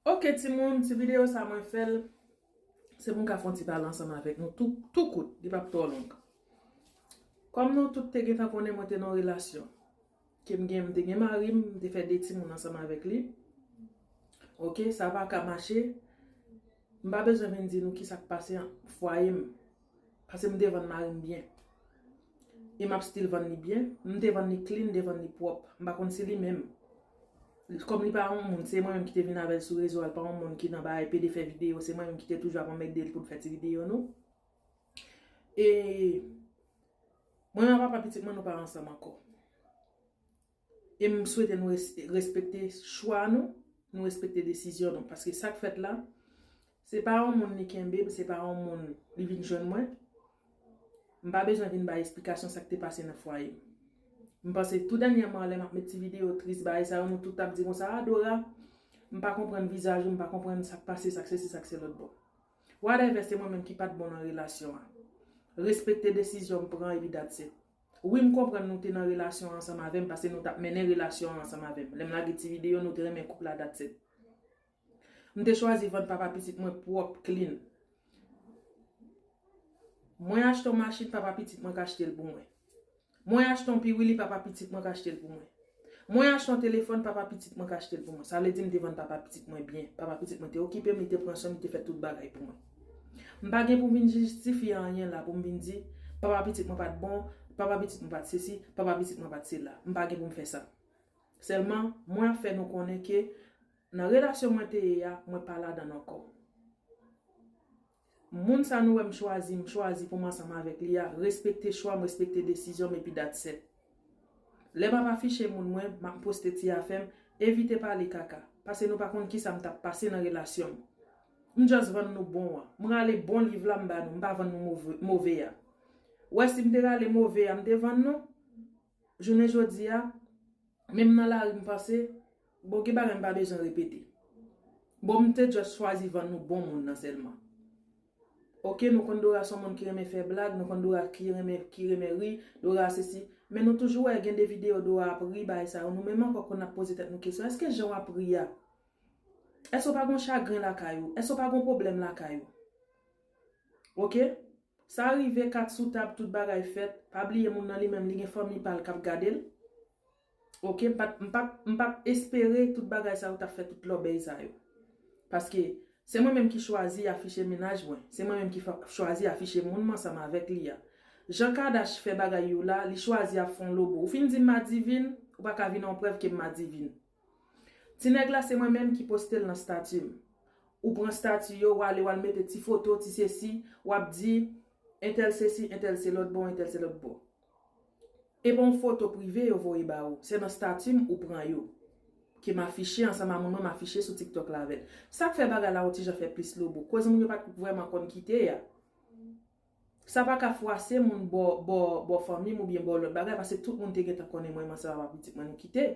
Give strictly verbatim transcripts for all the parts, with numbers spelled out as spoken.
Ok, timoun, ti videyo sa mwen fè l, se pou m ka fè yon ti pale ansanm avèk nou tou, tou kout, li p ap twò long. Kòm nou tout te gentan konnen mwen te nan yon relasyon, ke m gen, m te gen mari m, m te fè de timoun ansanm avèk li. Ok, sa pa ka mache. M pa bezwen vin di nou ki sa k pase an fwaye m. Paske m te vann mari m byen. E m ap still vann li byen. M te vann li clean, m te vann li pwòp. M pa konn si li menm. Kòm li pa yon moun, se mwen menm ki te vin avè l sou rezo a, l pa yon moun ki nan bagay pede fè videyo, se mwen menm ki te toujou ap anmède l pou l fè ti videyo nou. E mwen ak papa pitit mwen, nou pa ansanm ankò. E m swete nou res-, respekte chwa nou, nou respekte desizyon nou. Paske sa k fèt la, se pa yon moun li kenbe m, se pa yon moun li vin jwenn mwen. M pa bezwen vin bay esplikasyon sa k te pase nan fwaye m. M panse tou dènyèman, lè m ap met ti videyo tris bagay sa yo, nou tout t ap di konsa, "A, Dora, m pa konprann vizaj ou, m pa konprann sa k pase, sa k sesi, sa k se lòt bò." Whatever, se mwen menm ki pa t bon nan relasyon an. Respekte desizyon m pran epi that's it. Wi, m konprann nou te nan relasyon ansanm avè m, paske nou t ap mennen relasyon an ansanm avè m. Lè m lage ti videyo, nou te renmen koup la, that's it. M te chwazi vann papa pitit mwen pwòp, clean. Mwen achte yon machin, papa pitit mwen ka achte l pou mwen. Mwen achte yon piwili, papa pitit mwen ka achte l pou mwen. Mwen achte yon telefòn, papa pitit mwen ka achte l pou mwen. Sa vle di m te vann papa pitit mwen byen. Papa pitit mwen te okipe m, li te pran swen m, li te fè tout bagay pou mwen. M pa gen pou m vin jistifye anyen la pou m vin di, papa pitit mwen pa t bon, papa pitit mwen pa t sesi, papa pitit mwen pa t sela. M pa gen pou m fè sa. Sèlman, mwen ap fè nou konnen ke nan relasyon mwen te ye a, mwen pa ladan l ankò. Moun sa nou wè m chwazi, m chwazi pou m ansanm avèk li a, respekte chwa m, respekte desizyon m, epi that's it. Lè m ap afiche moun mwen, m ap poste ti afè m, evite pale kaka, paske nou pa konn kisa m t ap pase nan relasyon m. M just vann nou bon an. M rale bon liv la, m ba nou, m pa vann nou move, move a. Ou wè, si m te rale move a, m te vann nou, jounen jodi a, menm nan lari m pase, bon, gen bagay m pa bezwen repete. Bon, m te just chwazi vann nou bon moun nan sèlman. Ok, nou konn Dora se yon moun ki renmen fè blag, nou konn Dora ki renmen, ki renmen ri, Dora sesi. Men nou toujou wè gen de videyo Dora ap ri, bagay sa yo. Nou menm ankò konn ap poze tèt nou kesyon, èske jan w ap ri a, èske w pa gon chagren lakay ou? Èske w pa gon pwoblèm lakay ou? Ok? Sa rive, kat sou tab, tout bagay fèt. Pa bliye moun nan li menm, li gen fanmi pa l k ap gade l. Ok, m pa t, m pa t, m pa t espere tout bagay sa yo t ap fè tout lòbèy sa yo. Paske se mwen menm ki chwazi afiche mennaj mwen. Se mwen menm ki fa-, chwazi afiche moun m ansanm avèk li a. Jan Kadash fè bagay yo la, li chwazi ap fè yon lobo. Ou fin di m madivin, ou pa ka vin yon prèv ke m madivin. Ti nèg la, se mwen menm ki poste l nan stati m. Ou pran stati yo, w ale, w al mete ti foto, ti sesi, w ap di, entèl sesi, entèl se lòt bò, entèl se lòt bò. E pa yon foto prive yo voye ba ou. Se nan stati m ou pran yo. Ke m afiche ansanm a moun mwen, m afiche sou TikTok la avè l. Sa k fè bagay la yon ti jan fè plis lobo. Koz moun yo pa t vrèman konn kite a. Sa pa ka fwase moun bò, bò, bò fanmi m oubyen bò lòt bagay, paske tout moun te gentan konnen mwen, m ansanm a papa pitit mwen, nou kite.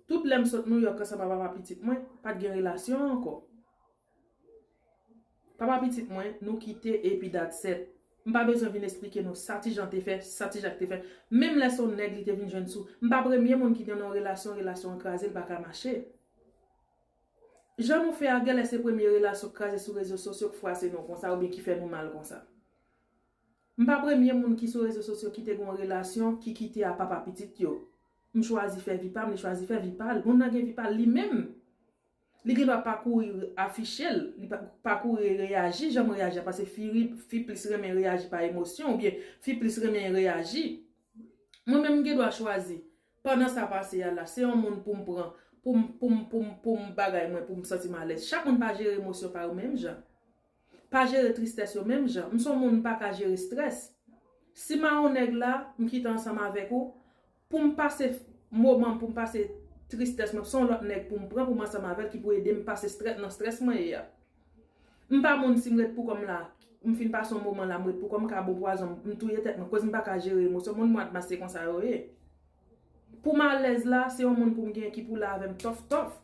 Tout lè m sot Nouyòk ansanm a papa pitit mwen, pa t gen relasyon ankò. Papa pitit mwen, nou kite epi that's it. M pa bezwen vin esplike nou sa Ti Jan te fè, sa Ti Jak te fè. Menm lè se yon nèg li te vin jwenn sou, m pa premye moun ki te nan yon relasyon, relasyon an kraze, l pa ka mache. Jan nou fè a, genlè se premye relasyon k kraze sou rezo sosyo k fwase nou konsa oubyen ki fè nou mal konsa. M pa premye moun ki sou rezo sosyo ki te gen yon relasyon ki kite a papa pitit yo. M chwazi fè vi pa m, li chwazi fè vi pa l. Moun nan gen vi pa l li menm. Li gen dwa pa kouri afiche l, li pa, pa kouri reyaji jan m reyaji a, paske fi, fi plis renmen reyaji pa emosyon, oubyen fi plis renmen reyaji. Mwen menm, m gen dwa chwazi, pandan sa pase a la, se yon moun pou m pran, pou m, pou m, pou m, pou m bagay mwen, pou m santi m alèz. Chak moun pa jere emosyon pa yo menm jan. Pa jere tristès yo menm jan. M se yon moun m pa ka jere strès. Si m a yon nèg la, m kite ansanm avèk ou, pou m pase moman m, pou m pase tristès mwen, se yon lòt nèg pou m pran, pou m ansanm avè l, ki pou ede m pase strès nan strès mwen ye a. M pa moun, si m ret pou kò m la, m fin pase yon moman la, m ret pou kò m, ka bon pwazon, m touye tèt mwen, koz m pa ka jere emosyon. Moun mwa d mas se konsa yo ye. Pou m alèz la, se yon moun pou m gen ki pou la avè m tòf tòf.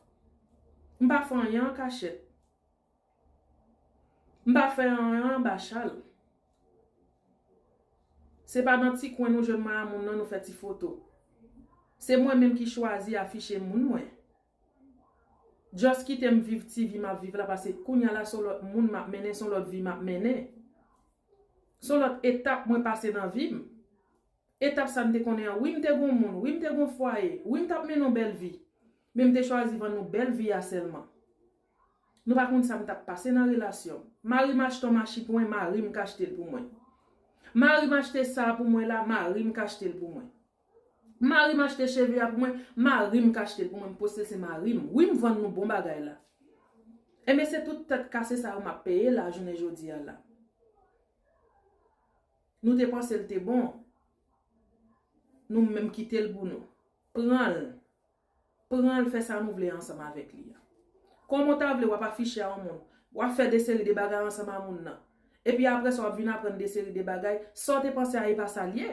M pa fè anyen an kachèt. M pa fè anyen anba chal. Se pa nan ti kwen nou jwenn mwen a moun nan, nou fè ti foto. Se mwen menm ki chwazi afiche moun mwen. Just kite m viv ti vi m ap viv la, paske kounye a la, se yon lòt moun m ap mennen, se yon lòt vi m ap mennen. Se yon lòt etap mwen pase nan vi m. Etap sa m te konnen an, wi, m te gon moun, wi, m te gon fwaye, wi, m t ap mennen yon bèl vi. Men m te chwazi vann nou bèl vi a sèlman. Nou pa konn sa m t ap pase nan relasyon. Mari m achte yon machin pou mwen, mari m k achte l pou mwen. Mari m achte sa pou mwen la, mari m k achte l pou mwen. Mari m achte cheve a pou mwen, mari m k achte l pou mwen, m poste l, se mari m. Wi, m vann nou bon bagay la. Enben, se tout tèt kase sa yo m ap peye la, jounen jodi a la. Nou te panse l te bon. Nou menm kite l pou nou. Pran l. Pran l, fè sa nou vle ansanm avèk li a. Kòman w ta vle w ap afiche a yon moun, w ap fè de seri de bagay ansanm a moun nan. Epi apre sa, w ap vin aprann de seri de bagay. Sa w te panse a, e pa sa l ye.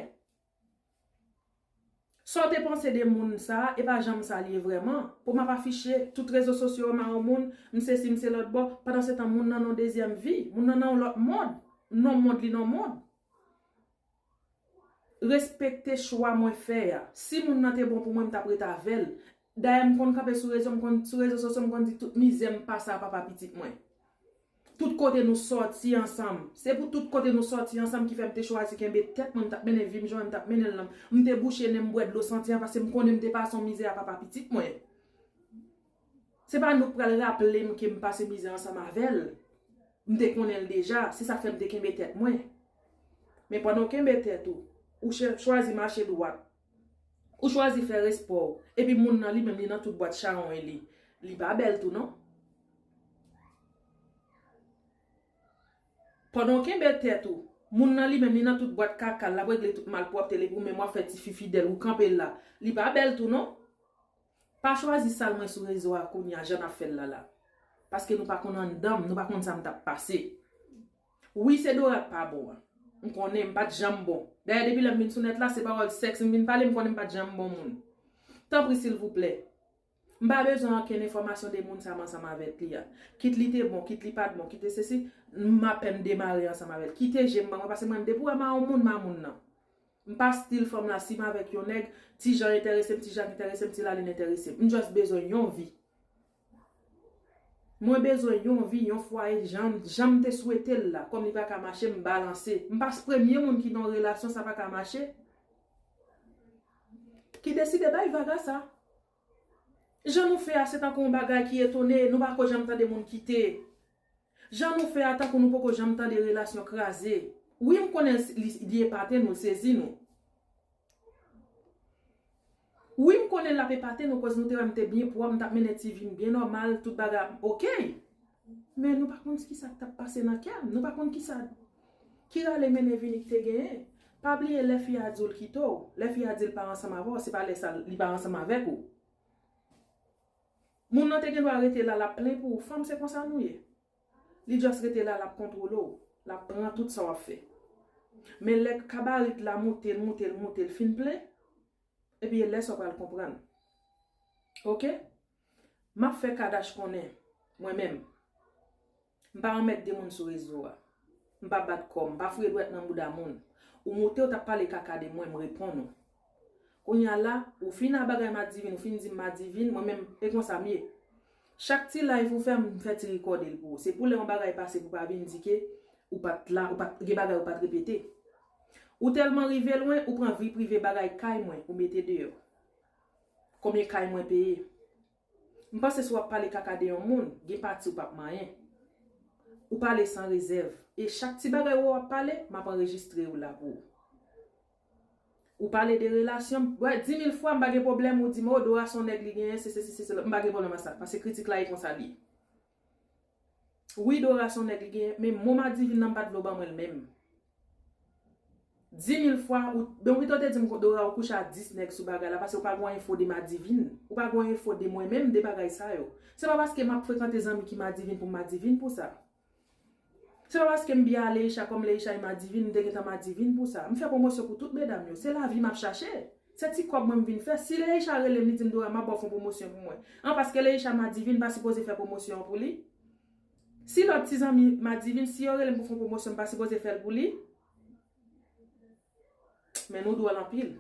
Sa w te panse de moun sa a, e pa janm sa l ye vrèman. Pou m ap afiche tout rezo sosyo a, m a yon moun, m sesi, m se lòt bò. Pandan se tan, moun nan nan yon dezyèm vi. Moun nan nan yon lòt mond. Non mond li nan mond. Respekte chwa mwen fè a. Si moun nan te bon pou mwen, m t ap ret avè l. Dayè, m konn kanpe sou rezo, m konn, sou rezo sosyo, m konn di tout mizè m pase a papa pitit mwen. Tout kote nou sòti ansanm. Se pou tout kote nou sòti ansanm ki fè m te chwazi kenbe tèt mwen, m t ap mennen vi m jan m t ap mennen l lan. M te bouche nen m bwè dlo santi a paske m konnen m te pase yon mizè a papa pitit mwen. Se pa nou k pral raple m ke m pase mizè ansanm avè l. M te konnen l deja, se sa k fè m te kenbe tèt mwen. Men pandan w kenbe tèt ou, ou chè- chwazi mache dwat, ou chwazi fè respè w, epi moun nan li menm li nan tout bwat chawony li, li pa bèl tou non. Pandan w kenbe tèt ou, moun nan li menm li nan tout bwat kaka l, l ap regle tout malpwòpte l, epi ou menm w ap fè tifi fidèl, ou kanpe l la, li pa bèl tou non. Pa chwazi sal mwen sou rezo a kounye a jan n ap fè l la la. Paske nou pa konn anndan m, nou pa konn sa m t ap pase. Wi, se Dora k pa bon an. M konnen m pa t janm bon. Dayè, depi lè m vin sou nèt la, se pawòl sèks m vin pale, m konnen m pa t janm bon moun. Tanpri, silvouplè. M pa bezwen okenn enfòmasyon de moun sa m ansanm avèk li a. Kit li te bon, kit li pa t bon, kit li sesi, m apèn demare ansanm avè l. Kite je m ban mwen, paske mwen, depi w wè m a yon moun, m a moun nan. M pa stil fanm la, si m avèk yon nèg, ti Jan enterese m, ti Jak enterese m, ti Lalin enterese m. M just bezwen yon vi. Mwen bezwen yon vi, yon fwaye, jan, jan m te swete l la. Kòm li pa ka mache, m balanse. M pa premye moun ki nan yon relasyon, sa pa ka mache. Ki deside bay vag a sa. Jan nou fè a, se tankou yon bagay ki etone, nou pa ko janm tande moun kite. Jan nou fè a, tankou nou poko janm tande relasyon kraze. Wi, m konnen li, li epate nou, l sezi nou. Wi, m konnen l ap epate nou, koz nou te wè m te byen pwòp, m t ap mennen ti vi m byen nòmal, tout bagay oke. Men nou pa konn kisa k t ap pase nan kè m, nou pa konn kisa, ki rale mennen vini k te genyen. Pa bliye lè fi a di w l kite w, lè fi a di l pa ansanm avè w, se pa lè sa li pa ansanm avèk ou. Moun nan te gen dwa rete la, l ap plen pou ou. Fanm se konsa nou ye. Li just rete la, l ap kontwole w. L ap pran tout sa w ap fè. Men lè kabarit la moute l, moute l, moute l, fin plen, epi e lè sa w pral konprann. Oke? M ap fè Kadash konnen, mwen menm. M pa anmède moun sou rezo a. M pa bat kò m, m pa foure dwèt nan bouda moun. Ou moute, ou t ap pale kaka de mwen, m reponn ou. Kounye a la, ou fin a bagay Madivin, ou fin di m Madivin, mwen menm, e konsa m ye. Chak ti live ou fè, m fè ti rekòde l pou ou. Se pou lè yon bagay pase pou w pa vin di ke ou pa t la, ou pa t, gen bagay ou pa t repete. Ou tèlman rive lwen, ou pran vi prive bagay kay mwen, ou mete deyò. Konbyen kay mwen peye? M panse si w ap pale kaka de yon moun, gen pati ou p ap manyen. Ou pale san rezèv. E chak ti bagay ou w ap pale, m ap anrejistre ou la pou ou. Ou pale de relasyon, m, wè, di mil fwa, m pa gen pwoblèm, ou di m, o, Dora se yon nèg li genyen, se sesi, se sela. M pa gen pwoblèm ak sa, paske kritik la e konsa li ye. Wi, Dora se yon nèg li genyen, men mo Madivin nan m pa t vle w ban mwen l menm. Di mil fwa, ou, ben, ou pito te di m, Dora, ou kouche a dis nèg sou bagay la, paske ou pa gen enfo de Madivin. Ou pa gen enfo de mwen menm, de bagay sa yo. Se pa paske m ap frekante zanmi ki Madivin pou m Madivin pou sa. Se pa paske m byen a Leisha, kòm Leisha e Madivin, m te gentan Madivin pou sa. M fè pwomosyon pou tout medam yo. Se lavi m ap chache. Se ti kòb mwen m vin fè. Si Leisha rele m, li di m, Dora, m ap ba w fè yon pwomosyon pou mwen. An, paske Leisha Madivin pa sipoze fè pwomosyon an pou li. Si lòt ti zanmi Madivin, si yo rele m pou fè yon pwomosyon, m pa sipoze fè l pou li. Men nou dwòl anpil.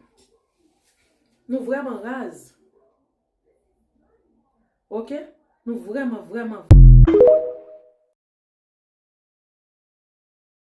Nou vrèman raz. Oke? Nou vrèman, vrèman, vrèman.